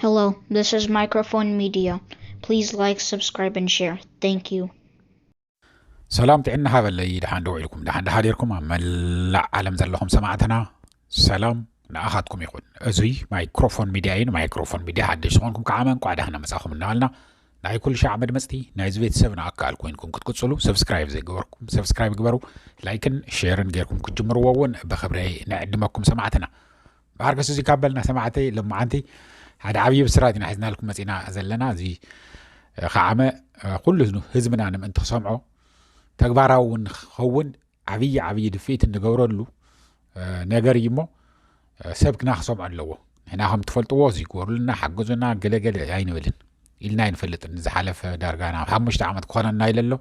Hello, this is Microphone Media. Please like, subscribe, and share. Thank you. ሰላም ጥዕና ሃበለይ። ደሓን ዶ ውዒልኩም? ደሓን ደሓዲርኩም? ኣብ መላእ ዓለም ዘለኹም ሰማዕትና ሰላም ንኣኻትኩም ይኹን። እዙይ ማይክሮፎን ሚድያ እዩ። ንማይክሮፎን ሚድያ ሓደሽ ዝኾንኩም ከዓ እንቋዕ ደህና መጻኹም እናበልና ናይ ኩሉ ሻዕ መድመፅቲ ናይዚ ቤተሰብና ኣካል ኮይንኩም ክትቅፅሉ ሰብስክራይብ ዘይገበርኩም ሰብስክራይብ ግበሩ። ላይክን ሼርን ጌርኩም ክትጅምርዎ እውን ብክብሪ ንዕድመኩም ሰማዕትና። ብሓርከስ እዚ ካብ በልና ሰማዕተይ ለማዓንቲ ሓደ ዓብዪ ብስራት ኢና ሒዝናልኩም መፂና ዘለና። እዚ ከዓመ ኩሉ ህዝብና ንምእንቲ ክሰምዖ ተግባራዊ እውን ንክኸውን ዓብዪ ዓብዪ ድፍኢት እንገብረሉ ነገር እዩ እሞ ሰብ ግና ክሰምዖ ኣለዎ። ንሕና ከም ትፈልጥዎ እዚ ግበሩልና ሓግዙና ገለገለ ኣይንብልን ኢልና ኣይንፈልጥን። ዝሓለፈ ዳርጋ ናብ ሓሙሽተ ዓመት ክኾነና ኢለ ኣሎ።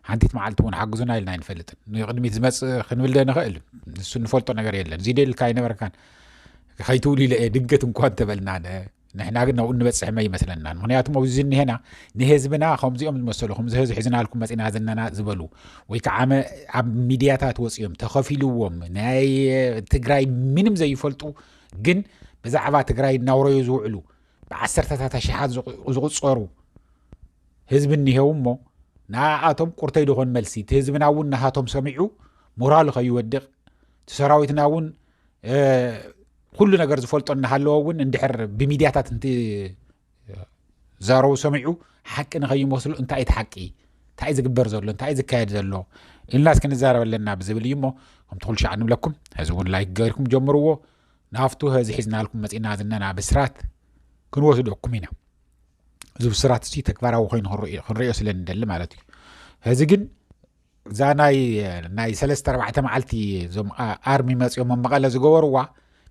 ሓንቲት መዓልቲ እውን ሓግዙና ኢልና ኣይንፈልጥን። ንቅድሚት ዝመፅእ ክንብል ዶ ንኽእል? ንሱ ንፈልጦ ነገር የለን። እዚ ደልካ ኣይነበርካን ከይትውሉ ኢለ እየ ድንገት እንኳ እንተበልና ንሕና ግን ናብኡ እንበፅሕ መ ይመስለናን። ምክንያቱም ኣብዚ ዝኒሄና ንህዝብና ከምዚኦም ዝመሰሉ ከምዚ ህዝቢ ሒዝናልኩም መፂና ዝነና ዝበሉ ወይ ከዓ ኣብ ሚድያታት ወፂኦም ተኸፊልዎም ናይ ትግራይ ምንም ዘይፈልጡ ግን ብዛዕባ ትግራይ እናውረዩ ዝውዕሉ ብዓሰርተታት ኣሽሓት ዝቑፀሩ ህዝቢ እኒሄው እሞ ንኣቶም ቁርተይ ድኾን መልሲ እቲ ህዝብና እውን ንሃቶም ሰሚዑ ሞራሉ ከይወድቕ እቲ ሰራዊትና እውን ኩሉ ነገር ዝፈልጦ እናሃለዎ እውን እንድሕር ብሚድያታት እንትዛረቡ ሰሚዑ ሓቂ ንኸይመስሉ እንታይ እቲ ሓቂ እንታይ ዝግበር ዘሎ እንታይ ዝካየድ ዘሎ ኢልና እስኪ ንዛረብ ኣለና ብዝብል እዩ እሞ ከምቲ ኩሉ ሻዕ ንብለኩም ሕዚ እውን ላይክ ገርኩም ጀምርዎ። ናብቱ ሕዚ ሒዝናልኩም መፂና ዝነና ብስራት ክንወስደኩም ኢና። እዚ ብስራት እዚ ተግባራዊ ኮይኑ ክንሪኦ ስለ ንደሊ ማለት እዩ። ሕዚ ግን እዛ ናይ ናይ ሰለስተ ኣርባዕተ መዓልቲ እዞም ኣርሚ መፂኦም ኣብ መቐለ ዝገበርዋ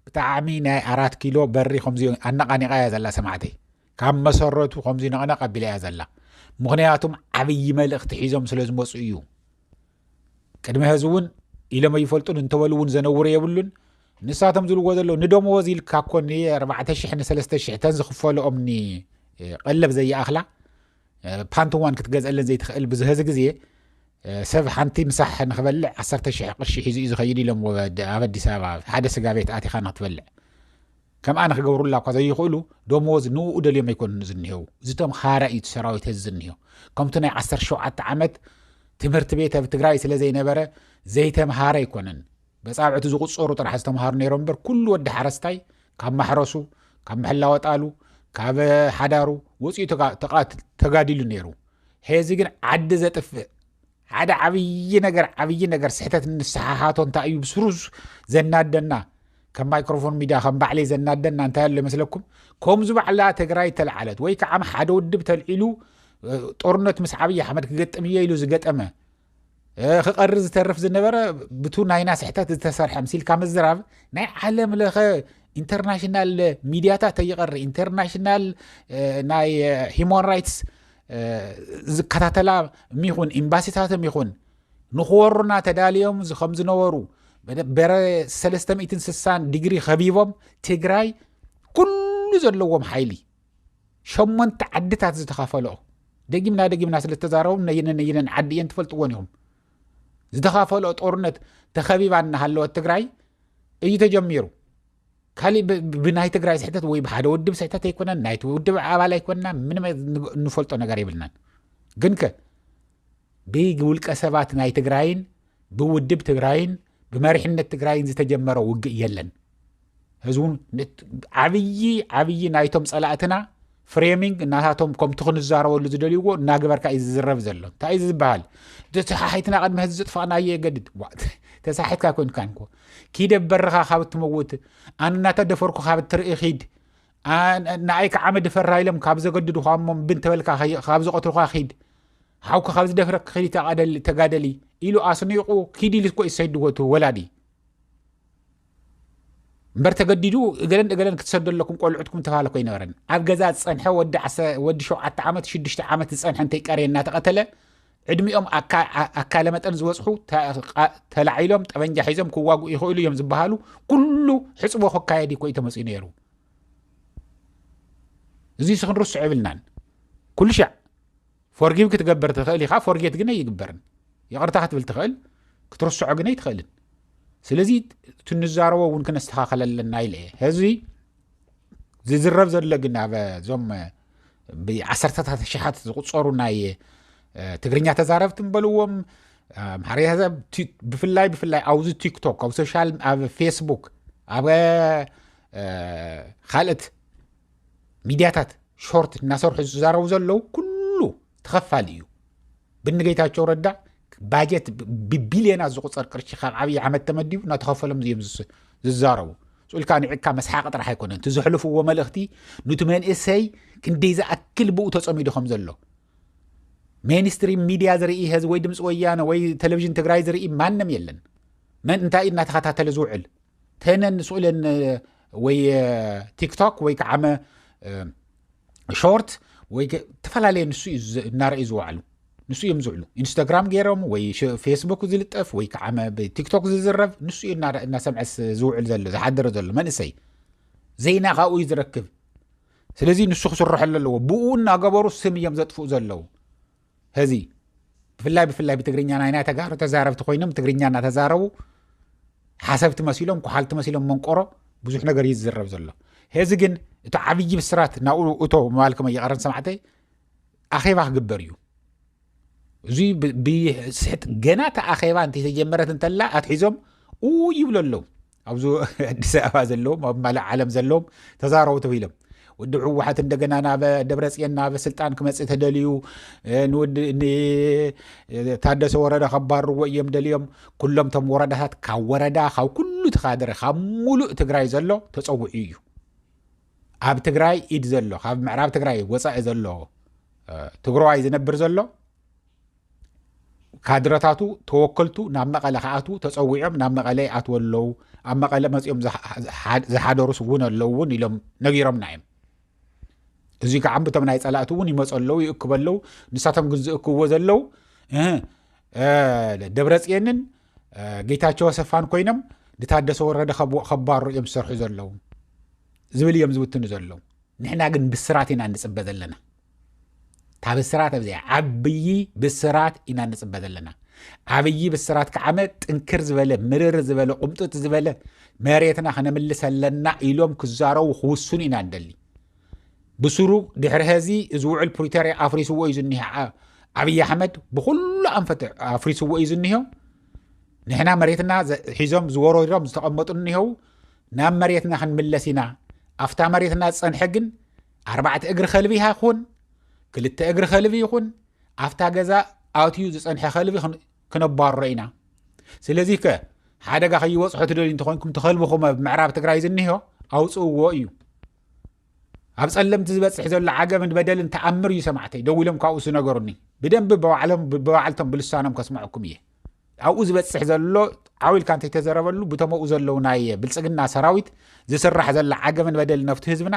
ብጣዕሚ ናይ ኣራት ኪሎ በሪ ከምዚ ኣነቃኒቃ እያ ዘላ ሰማዕተይ። ካብ መሰረቱ ከምዚ ነቕነቕ ኣቢላ እያ ዘላ። ምኽንያቱም ዓብዪ መልእኽቲ ሒዞም ስለ ዝመፁ እዩ። ቅድሚ ሕዚ እውን ኢሎም ኣይፈልጡን እንተበሉ እውን ዘነውር የብሉን። ንሳቶም ዝብልዎ ዘለዉ ንደመወዝ ኢልካ እኮ ን ኣርባዕተ ሽሕ ን ሰለስተ ሽሕ ተን ዝኽፈለኦም ን ቀለብ ዘይኣኽላ ፓንትዋን ክትገዝአለን ዘይትኽእል ብዝህዚ ግዜ ሰብ ሓንቲ ምሳሕ ንኽበልዕ ዓሰርተ ሽሕ ቅርሺ ሒዙ እዩ ዝኸይድ ኢሎም ኣብ ኣዲስ ኣበባ ሓደ ስጋ ቤት ኣቲኻ ንክትበልዕ ከምኣ ንክገብሩላ እኳ ዘይኽእሉ ደመወዝ ንኡ ደልዮም ኣይኮኑን ዝኒሄው ዝተምሃረ እዩ ሰራዊት ህዚ ዝኒሄው ከምቲ ናይ ዓሰርተ ሸውዓተ ዓመት ትምህርቲ ቤት ኣብ ትግራይ ስለ ዘይነበረ ዘይተምሃረ ኣይኮነን በፃብዕቲ ዝቁፀሩ ጥራሕ ዝተምሃሩ ነይሮም እምበር ኩሉ ወዲ ሓረስታይ ካብ ማሕረሱ ካብ ምሕላወጣሉ ካብ ሓዳሩ ወፂኡ ተጋዲሉ ነይሩ። ሄዚ ግን ዓዲ ዘጥፍእ ሓደ ዓብዪ ነገር ዓብዪ ነገር ስሕተት ንስሓሓቶ እንታይ እዩ ብስሩ ዘናደና ከም ማይክሮፎን ሚድያ ከም ባዕለይ ዘናደና እንታይ ኣሎ ይመስለኩም? ከምዚ ባዕላ ትግራይ ተለዓለት ወይ ከዓ ሓደ ውድብ ተልዒሉ ጦርነት ምስ ዓብዪ ኣሕመድ ክገጥም እየ ኢሉ ዝገጠመ ክቐሪ ዝተርፍ ዝነበረ ብቱ ናይና ስሕተት ዝተሰርሐ ምስ ኢልካ ምዝራብ ናይ ዓለም ለኸ ኢንተርናሽናል ሚድያታት ተይቐሪ ኢንተርናሽናል ናይ ሂማን ራይትስ ዝከታተላ ሚኹን ኤምባሲታቶም ይኹን ንኽወሩና ተዳልዮም ከም ዝነበሩ በረ ሰለስተ ሚእትን ስሳን ዲግሪ ከቢቦም ትግራይ ኩሉ ዘለዎም ሓይሊ ሸሞንተ ዓድታት ዝተኻፈለኦ ደጊምና ደጊምና ስለ ዝተዛረቡ ነይነን ነይነን ዓዲ እየን ትፈልጥዎን ኢኹም ዝተኻፈለኦ ጦርነት ተኸቢባ እናሃለወት ትግራይ እዩ ተጀሚሩ። ካሊእ ብናይ ትግራይ ስሕተት ወይ ብሓደ ውድብ ስሕተት ኣይኮነን ናይቲ ውድብ ኣባል ኣይኮንና ምንም እንፈልጦ ነገር የብልናን። ግን ከ ብውልቀ ሰባት ናይ ትግራይን ብውድብ ትግራይን ብመሪሕነት ትግራይን ዝተጀመረ ውግእ የለን። ህዝቡን ዓብዪ ዓብዪ ናይቶም ፀላእትና ፍሬሚንግ እናታቶም ከምቲ ክንዛረበሉ ዝደልይዎ እናገበርካ እዩ ዝዝረብ ዘሎ። እንታይ እዩ ዝበሃል? ተሰሓሒትና ቅድሚ ህዚ ዝጥፋእናዮ የገድድ። ተሳሒትካ ኮይንካ እንኮ ኪደ በርኻ ካብ እትመውት ኣነ እናተደፈርኩ ካብ እትርኢ ኺድ ንኣይ ከዓመ ድፈራ ኢሎም ካብ ዘገድዱኻ እሞ ብንተበልካ ካብ ዝቐትሉኻ ኺድ ሓውካ ካብ ዝደፍረክ ኺድ ተጋደሊ ኢሉ ኣስኒቑ ኪድ ኢሉ እኮ ይሰድዎ እቲ ወላዲ እምበር ተገዲዱ እገለን እገለን ክትሰዱ ኣለኩም ቆልዑትኩም ተባሃለ እኮ ኣይነበረን። ኣብ ገዛ ዝፀንሐ ወዲ ሸውዓተ ዓመት ሽዱሽተ ዓመት ዝፀንሐ እንተይቀረየ እናተቐተለ ዕድሚኦም ኣካለ መጠን ዝበፅሑ ተላዒሎም ጠበንጃ ሒዞም ክዋግኡ ይኽእሉ እዮም ዝበሃሉ ኩሉ ሕፅቦ ክካየድ እኮ እዩ ተመፅኡ ነይሩ። እዚ ክንርስዖ የብልናን። ኩሉ ሻዕ ፎርጊቭ ክትገብር ትኽእል ኢኻ፣ ፎርጌት ግን ኣይግበርን። ይቕርታ ክትብል ትኽእል፣ ክትርስዖ ግን ኣይትኽእልን። ስለዚ እቲ ንዛረቦ እውን ክነስተኻኸል ኣለና ኢለ እየ። ሕዚ ዝዝረብ ዘሎ ግን ኣብ እዞም ብዓሰርተታት ሽሓት ዝቁፀሩ ናይ ትግርኛ ተዛረብቲ ንበልዎም ኣምሓርኛ፣ ብፍላይ ብፍላይ ኣብዚ ቲክቶክ፣ ኣብ ሶሻል፣ ኣብ ፌስቡክ፣ ኣብ ካልእት ሚድያታት ሾርት እናሰርሑ ዝዛረቡ ዘለዉ ኩሉ ተኸፋሊ እዩ። ብንጌታቸው ረዳ ባጀት ብቢልዮናት ዝቁፀር ቅርሺ ካብ ዓብዪ ዓመት ተመዲቡ እናተኸፈሎም እዮም ዝዛረቡ። ስኡልካ ንዕካ መስሓቂ ጥራሕ ኣይኮነን። እቲ ዘሕልፍዎ መልእኽቲ ኑቲ መንእሰይ ክንደይ ዝኣክል ብኡ ተፀሚዱ ከም ዘሎ ሜንስትሪም ሚድያ ዝርኢ ህዝቢ ወይ ድምፂ ወያነ ወይ ቴሌቪዥን ትግራይ ዝርኢ ማንም የለን። መን እንታይ እዩ እናተኸታተለ ዝውዕል? ተነን ስኡለን ወይ ቲክቶክ ወይ ከዓመ ሾርት ወይ ተፈላለየ ንሱ እዩ እናረእዩ ዝውዕሉ፣ ንሱ እዮም ዝውዕሉ። ኢንስታግራም ገይሮም ወይ ፌስቡክ ዝልጠፍ ወይ ከዓመ ቲክቶክ ዝዝረብ ንሱ እዩ እናሰምዐ ዝውዕል ዘሎ፣ ዝሓድር ዘሎ መንእሰይ። ዜና ካብኡ እዩ ዝረክብ። ስለዚ ንሱ ክስርሐሉ ኣለዎ። ብኡ እናገበሩ ስም እዮም ዘጥፍኡ ዘለዉ። ህዚ ብፍላይ ብፍላይ ብትግርኛ ናይ ናይ ተጋሩ ተዛረብቲ ኮይኖም ትግርኛ እናተዛረቡ ሓሰብቲ መሲሎም ኩሓልቲ መሲሎም መንቆሮ ብዙሕ ነገር እዩ ዝዝረብ ዘሎ። ህዚ ግን እቲ ዓብዪ ብስራት ናብኡ እቶ ምባልኩም ኣይቀረን ሰማዕተይ፣ ኣኼባ ክግበር እዩ። እዚ ብስሕት ገና እቲ ኣኼባ እንተይተጀመረት እንተላ ኣትሒዞም ኡ ይብሉ ኣለዉ። ኣብዚ ኣዲስ ኣበባ ዘለዎም ኣብ ማላእ ዓለም ዘለዎም ተዛረቡ ተባሂሎም ወዲ ህወሓት እንደገና ናብ ደብረፅየን ናብ ስልጣን ክመፅእ ተደልዩ ንወዲ ታደሰ ወረደ ከባርዎ እዮም ደልዮም። ኩሎም ቶም ወረዳታት ካብ ወረዳ ካብ ኩሉ ትካድረ ካብ ሙሉእ ትግራይ ዘሎ ተፀውዒ እዩ። ኣብ ትግራይ ኢድ ዘሎ ካብ ምዕራብ ትግራይ ወፃኢ ዘሎ ትግራዋይ ዝነብር ዘሎ ካድረታቱ ተወከልቱ ናብ መቐለ ክኣትዉ ተፀዊዖም ናብ መቐለ ይኣትዉ ኣለዉ። ኣብ መቐለ መፂኦም ዝሓደሩስ እውን ኣለዉ እውን ኢሎም ነጊሮምና እዮም። እዚ ከዓ ብቶም ናይ ፀላእቲ እውን ይመፁ ኣለዉ ይእክቡ ኣለዉ። ንሳቶም ግን ዝእክብዎ ዘለዉ ደብረፅየንን ጌታቸው ኣሰፋን ኮይኖም ንታደሰ ወረደ ከባሩ እዮም ዝሰርሑ ዘለዉ ዝብል እዮም ዝውትኑ ዘለዉ። ንሕና ግን ብስራት ኢና ንፅበ ዘለና። እታ ብስራት ኣብዚኣ ዓብዪ ብስራት ኢና ንፅበ ዘለና። ዓብዪ ብስራት ከዓመ ጥንክር ዝበለ ምርር ዝበለ ቁምጥጥ ዝበለ መሬትና ክነምልስ ኣለና ኢሎም ክዛረቡ ክውስኑ ኢና ንደሊ። ብስሩ ድሕሪ ሀዚ እዚ ውዕል ፕሪቶርያ ኣፍሪስዎ እዩ ዝኒሀ። ኣብዪ ኣሕመድ ብኩሉ ኣንፈት ኣፍሪስዎ እዩ ዝኒሆ። ንሕና መሬትና ሒዞም ዝወረሮም ዝተቐመጡ እኒሄው ናብ መሬትና ክንምለስ ኢና። ኣብታ መሬትና ዝፀንሐ ግን ኣርባዕተ እግሪ ከልቢ ይኹን ክልተ እግሪ ከልቢ ይኹን ኣብታ ገዛ ኣትዩ ዝፀንሐ ከልቢ ክነባርሮ ኢና። ስለዚ ከ ሓደጋ ከይበፅሖ ትደልዩ እንተኾይንኩም ተኸልብኹም ኣብ ምዕራብ ትግራይ ዝኒሆ ኣውፅእዎ እዩ። ኣብ ፀለምቲ ዝበፅሕ ዘሎ ዓገምን በደልን ተኣምር እዩ ሰማዕተይ። ደው ኢሎም ካብኡ ዝነገሩኒ ብደንቢ ብባዕሎም ብባዕልቶም ብልሳኖም ከስምዐኩም እየ። ኣብኡ ዝበፅሕ ዘሎ ዓው ኢልካ እንተይተዘረበሉ ብቶም ኣብኡ ዘለዉ ናይ ብልፅግና ሰራዊት ዝስራሕ ዘሎ ዓገምን በደልን ኣብቲ ህዝብና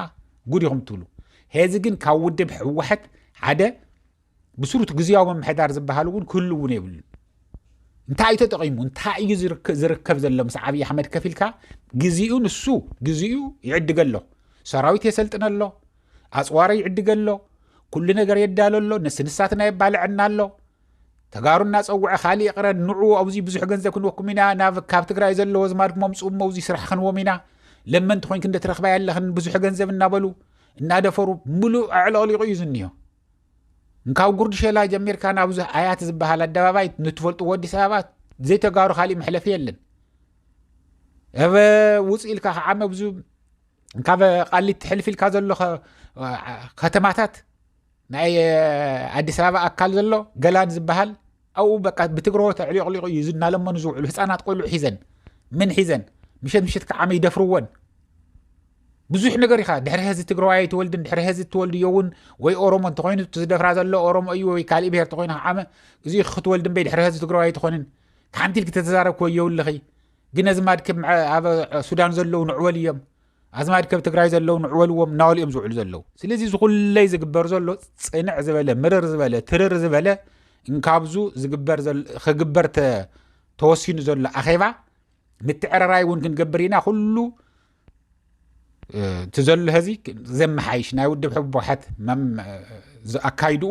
ጉድ ኢኹም ትብሉ። ሄዚ ግን ካብ ውድብ ህወሓት ሓደ ብስሩት ግዜያዊ ምምሕዳር ዝበሃል እውን ክህሉ እውን የብሉን። እንታይ እዩ ተጠቒሙ? እንታይ እዩ ዝርከብ ዘሎ? ምስ ዓብዪ ኣሕመድ ከፊልካ ግዜኡ ንሱ ግዜኡ ይዕድገ ኣሎ። ሰራዊት የሰልጥነ ኣሎ፣ ኣፅዋረ ይዕድገ ኣሎ፣ ኩሉ ነገር የዳሎ ኣሎ፣ ነስንሳትና የባልዐና ኣሎ። ተጋሩ እናፀውዐ ካልእ ይቕረ ንዑ ኣብዚ ብዙሕ ገንዘብ ክንወኩም ኢና ናብ ካብ ትግራይ ዘለዎ ዝማድኩም ኣምፅኡ እሞ ኣብዚ ስራሕ ክንዎም ኢና ለመንቲ ኮይንክ እንደትረኽባ ያለኽን ብዙሕ ገንዘብ እናበሉ እናደፈሩ ምሉእ ኣዕለቕሊቑ እዩ ዝኒዮ። እንካብ ጉርድ ሸላ ጀሚርካ ናብዚ ኣያት ዝበሃል ኣደባባይ ንትፈልጥዎ ኣዲስ ኣበባ ዘይተጋሩ ካሊእ መሕለፊ የለን። እበ ውፅእ ኢልካ ከዓመ ብዙ ካብ ቃሊት ትሕልፍ ኢልካ ዘሎ ከተማታት ናይ ኣዲስ ኣበባ ኣካል ዘሎ ገላን ዝበሃል ኣብኡ በቃ ብትግረዎ ተዕሊቕሊቑ እዩ እናለመኑ ዝውዕሉ ህፃናት ቆልዑ ሒዘን ምን ሒዘን ምሸት ምሸት ከዓመ ይደፍርወን። ብዙሕ ነገር ኢኻ ድሕሪ ሀዚ ትግራዋይ ኣይትወልድን ድሕሪ ሀዚ ትወልድዮ እውን ወይ ኦሮሞ እንተኮይኑ ዝደፍራ ዘሎ ኦሮሞ እዩ ወይ ካሊእ ብሄር ተኮይኑ ከዓመ እዚ ክትወልድ እምበይ ድሕሪ ሀዚ ትግራዋይ ኣይትኮንን። ሓንቲ ኢልክ ተተዛረብክ ወየውልኺ። ግን ኣዝማድክ ኣብ ሱዳን ዘለዉ ንዕወል እዮም። ኣዝማድክ ኣብ ትግራይ ዘለዉ ንዕወልዎም እናበሉ እዮም ዝውዕሉ ዘለዉ። ስለዚ እዚ ኩለይ ዝግበር ዘሎ ፅንዕ ዝበለ ምርር ዝበለ ትርር ዝበለ እንካብዙ ዝግበር ክግበር ተወሲኑ ዘሎ ኣኼባ ምትዕርራይ እውን ክንገብር ኢና። ኩሉ እቲ ዘሎ ሀዚ ዘመሓይሽ ናይ ውድብ ህወሓት ኣካይድኡ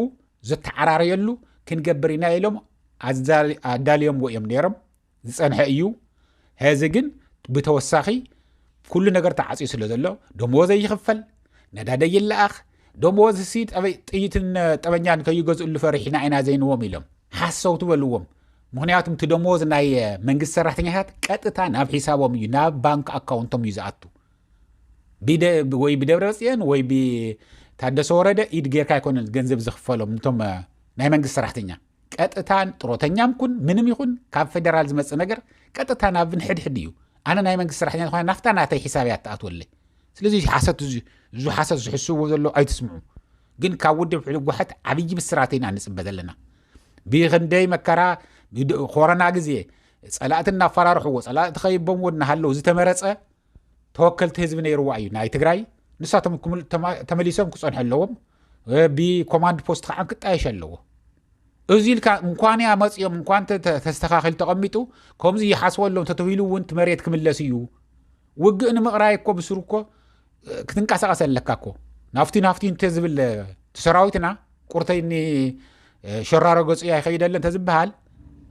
ዘተዓራረየሉ ክንገብር ኢና ኢሎም ኣዳልዮምዎ እዮም ነይሮም። ዝፀንሐ እዩ። ሀዚ ግን ብተወሳኺ ኩሉ ነገር ተዓፅዩ ስለ ዘሎ ደሞዝ ዘይኽፈል ነዳዲ ይለኣኽ፣ ደሞዝ ሲ ጠበ- ጥይትን ጠበኛን ከይገዝእሉ ፈሪሕና ኢና ዘይንዎም ኢሎም ሓሰው ትበልዎም። ምክንያቱም እቲ ደሞዝ ናይ መንግስቲ ሰራሕተኛታት ቀጥታ ናብ ሒሳቦም እዩ፣ ናብ ባንክ ኣካውንቶም እዩ ዝኣቱ። ብደ- ወይ ብደብረ ጽዮን ወይ ብታደሰ ወረደ ኢድ ጌርካ ኣይኮነን ገንዘብ ዝኽፈሎም እቶም ናይ መንግስቲ ሰራሕተኛ። ቀጥታን ጥሮተኛም ኩን ምንም ይኹን ካብ ፌደራል ዝመጽእ ነገር ቀጥታ ናብ ንሕድሕድ እዩ። ኣነ ናይ መንግስቲ ሰራሕተኛ ዝኾነ ናፍታ ናተይ ሒሳብ እያ ትኣትወለይ። ስለዚ እዚ ሓሰት እዚ እዚ ሓሰት ዝሕስዎ ዘሎ ኣይትስምዑ። ግን ካብ ውድብ ሕልጓሕት ዓብዪ ብስራት ኢና ንጽበ ዘለና። ብክንደይ መከራ ብድ- ኮሮና ግዜ ጸላእቲ እናፈራርሕዎ፣ ጸላእቲ ከይቦምዎ እናሃለዉ ዝተመረጸ ተወከልቲ ህዝቢ ነይርዋ እዩ ናይ ትግራይ። ንሳቶም ክምል- ተማ- ተመሊሶም ክጸንሑ ኣለዎም። ብኮማንድ ፖስት ከዓ ክጣየሽ ኣለዎ። እዚ ኢልካ እንኳን እያ መፅኦም እንኳን ተ- ተ- ተስተኻኺል ተቐሚጡ ከምዚ ይሓስበሎም ተተባሂሉ እውን እቲ መሬት ክምለስ እዩ። ውግእ ንምቕራይ እኮ ብስሩ እኮ ክትንቀሳቐስ ኣለካ እኮ። ናፍቲ ናፍቲ እንተ ዝብል እቲ ሰራዊትና ቁርተይኒ ሸራሮ ገፁ እያ ይኸይደለ እንተ ዝበሃል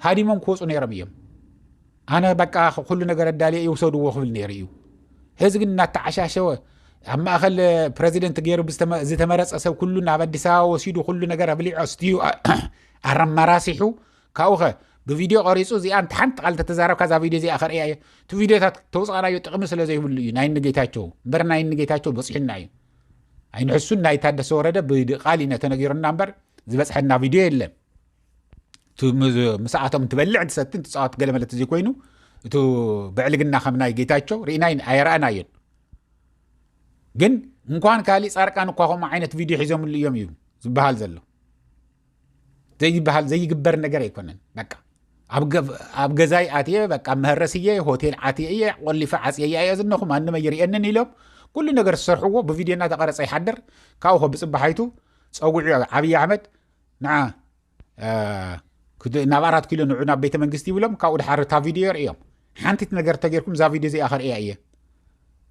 ሃዲሞም ክወፁ ነይሮም እዮም። ኣነ በቃ ኩሉ ነገር ኣዳልየ ይውሰድዎ ክብል ነይሩ እዩ። ሕዚ ግን እናተዓሻሸወ ኣብ ማእኸል ፕረዚደንት ገይሩ ዝተመረፀ ሰብ ኩሉ ናብ ኣዲስ ኣበባ ወሲዱ ኩሉ ነገር ኣብሊዖ ስትዩ ኣረማራሲሑ ካብኡኸ ብቪድዮ ቀሪፁ እዚኣ እንተ ሓንቲ ቃል ተተዛረብካ እዛ ቪድዮ እዚኣ ከርእያ እየ። እቲ ቪድዮታት ተውፅኣናዮ ጥቕሚ ስለ ዘይብሉ እዩ ናይ ንጌታቸው እምበር ናይ ንጌታቸው በፂሑና እዩ። ኣይንሕሱን ናይ ታደሰ ወረደ ብቃል እዩ ተነጊሩና እምበር ዝበፅሐና ቪድዮ የለን። ምስኣቶም ትበልዕ ትሰትን ትፃወት ገለመለ ዘይኮይኑ እቲ ብዕልግና ከም ናይ ጌታቸው ርኢናይ ኣየረኣናዮን። ግን እንኳን ካሊእ ፃርቃን እኳ ከምኡ ዓይነት ቪድዮ ሒዞምሉ እዮም እዩ ዝበሃል ዘሎ። ዘይበሃል ዘይግበር ነገር ኣይኮነን። በቃ ኣብ ገዛይ ኣትየ በቃ መህረስየ ሆቴል ዓትየ እየ ቆሊፈ ዓፅየ እየ ዝነኹ ማንም ኣይርእየንን ኢሎም ኩሉ ነገር ዝሰርሕዎ ብቪድዮ እናተቐረፀ ይሓድር። ካብኡ ብፅባሓይቱ ፀጉዑ ዓብዪ ኣሕመድ ንዓ ናብ ኣራት ኪሎ ንዑ ናብ ቤተ መንግስቲ ይብሎም። ካብኡ ድሓር እታ ቪድዮ የርእዮም። ሓንቲት ነገር ተጌርኩም እዛ ቪድዮ እዚኣ ከርእያ እየ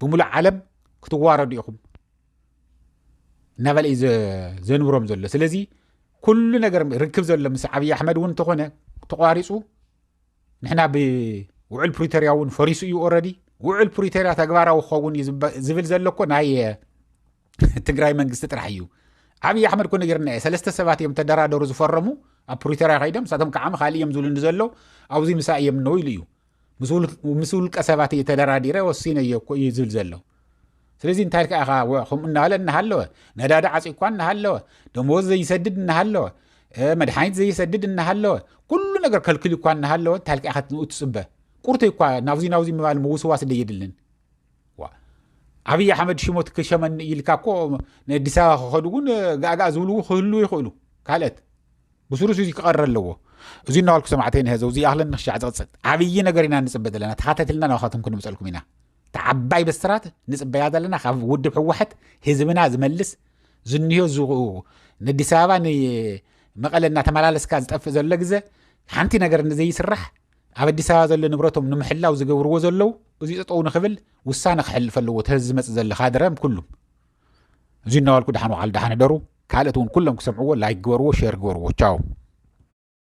ብሙሉእ ዓለም ክትዋረዱ ኢኹም እናበለ እዩ ዘንብሮም ዘሎ። ስለዚ ኩሉ ነገር ርክብ ዘሎ ምስ ዓብዪ ኣሕመድ እውን እንተኾነ ተቋሪፁ ንሕና ብውዕል ፕሪቶርያ እውን ፈሪሱ እዩ ኦረዲ። ውዕል ፕሪቶርያ ተግባራዊ ክኸውን እዩ ዝብል ዘሎ እኮ ናይ ትግራይ መንግስቲ ጥራሕ እዩ። ዓብዪ ኣሕመድ ኮ ነጊርና እየ ሰለስተ ሰባት እዮም ተደራደሩ ዝፈረሙ ኣብ ፕሪቶርያ ከይዶም ንሳቶም ከዓ ካልእ እዮም ዝብሉ ንዘለው ኣብዚ ምሳ እዮም ነው ኢሉ እዩ። ምስ ውልቀ ሰባት እየ ተደራዲረ ወሲነ እየ እኮ እዩ ዝብል ዘሎ። ስለዚ እንታይ ልካ ኢኻ ከምኡ እናበለ እናሃለወ ነዳዲ ዓፂ እኳ እናሃለወ ደሞዝ ዘይሰድድ እናሃለወ መድሓኒት ዘይሰድድ እናሃለወ ኩሉ ነገር ከልክል እኳ እናሃለወ እንታይ ልካ ኢኻ ትፅበ? ቁርተይ እኳ ናብዚ ናብዚ ምባል ምውስዋስ ደየድልን። ኣብይ ኣሕመድ ሽሞት ክሸመኒ ኢልካ እኮ ንኣዲስ ኣበባ ክኸዱ እውን ጋእጋእ ዝብሉ ክህሉ ይኽእሉ። ካልኦት ብስሩስ እዚ ክቐረ ኣለዎ። እዚ እናበልኩ ሰማዕተይ ንህዘው እዚ ኣኽለን ንኽሻዕ ዝቕፅል ዓብዪ ነገር ኢና ንፅበ ዘለና። ተኻተትልና ናባኻትኩም ክንምፀልኩም ኢና። ተዓባይ ብስራት ንፅበያ ዘለና ካብ ውድብ ህወሓት ህዝብና ዝመልስ ዝንዮ ንኣዲስ ኣበባ ንመቐለ እናተመላለስካ ዝጠፍእ ዘሎ ግዘ ሓንቲ ነገር ንዘይስራሕ ኣብ ኣዲስ ኣበባ ዘሎ ንብረቶም ንምሕላው ዝገብርዎ ዘለዉ እዚ ጠጠው ንኽብል ውሳነ ክሕልፍ ኣለዎ። ተዚ ዝመፅእ ዘሎ ካድረ ኩሉም እዚ እናበልኩ ደሓን ዋዕሉ ደሓን ሕደሩ። ካልኦት እውን ኩሎም ክሰምዕዎ ላይክ ግበርዎ፣ ሼር ግበርዎ። ቻው።